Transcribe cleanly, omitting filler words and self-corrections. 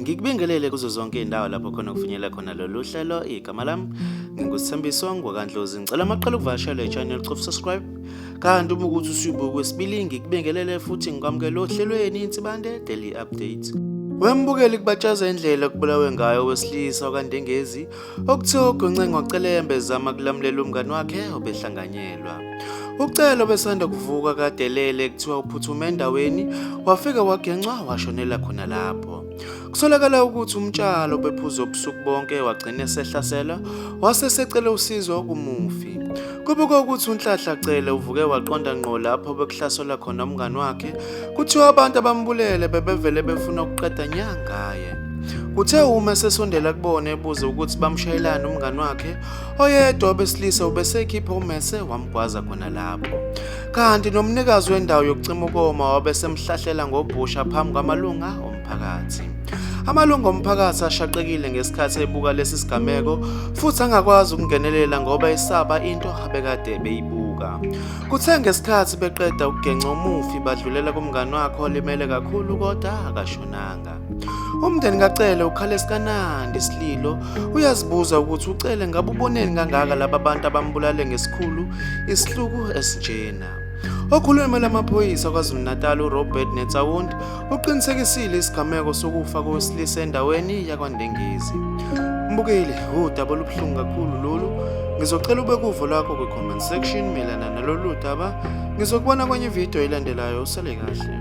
Ngikubingelele kuzo zonke izindawo lapho khona kufinyelela khona lolu hlelo. Igama lami nginguSithembiso ngwakaNdlozi. Ngicela amaqala ukuvakashela i-channel cof subscribe. Kanti uma ukuthi usuyibuka kwesibili ngikubingelele futhi ngikwamukele ohlelweni Insibande Daily Update. Wembukeli kubatshaza indlela okubulawe ngayo owesilisa okaNdengezi okuthiwa ugonce ngocelembe ezama kulamulela umngani wakhe obehlanganyelwa. Ucelo besanda kuvuka kadelele kuthiwa uphuthume endaweni wafika wagencwa washonela khona lapho. Kusolakala ukuthi umtshalo ubephuza ubusuku bonke wagcina esehlaselwa wase esecela usizo kumufi. Kubikwa ukuthi uNhlahla Cele uvuke waqonda ngqo lapho bekuhlaselwa khona umngani wakhe. Kuthiwa abantu abambulele bebevele befuna ukuqeda nya ngaye. Kuthe uma esesondela kubona ebuza ukuthi bamshayelani umngani wakhe, oyedwa obesilisa ubesekhipha ummese wamgwaza khona lapho. Kanti nomnikazi wendawo yokucima ukoma wabe esemhlahlela ngobhusha phambi kwamalunga omphakathi. Amalungu omphakathi ashaqekile ngesikhathi ebuka lesi sigameko futhi angakwazi ukungenelela ngoba esaba into abekade beyibuka. Kuthe ngesikhathi beqeda ukugenca umufi badlulela kumngani wakhe olimele kakhulu kodwa akashonanga. Umndeni kaCele ukhala esikanandi isililo uyazibuza ukuthi uCele ngabe uboneni kangaka laba bantu abambulale ngesikhulu isihluku esinjena. Okhulumela amaphoyisa KwaZulu-Natal uRobert Netsawundi uqinisekisile isigameko sokufa kowesilisa endaweni yakwaNdengezi. Mbukeli, udaba olubuhlungu kakhulu lolu. Ngizocela ube kuvo lwakho kwi-comment section mayelana nalolu daba. Ngizokubona kwenye ividiyo elandelayo. Usale kahle.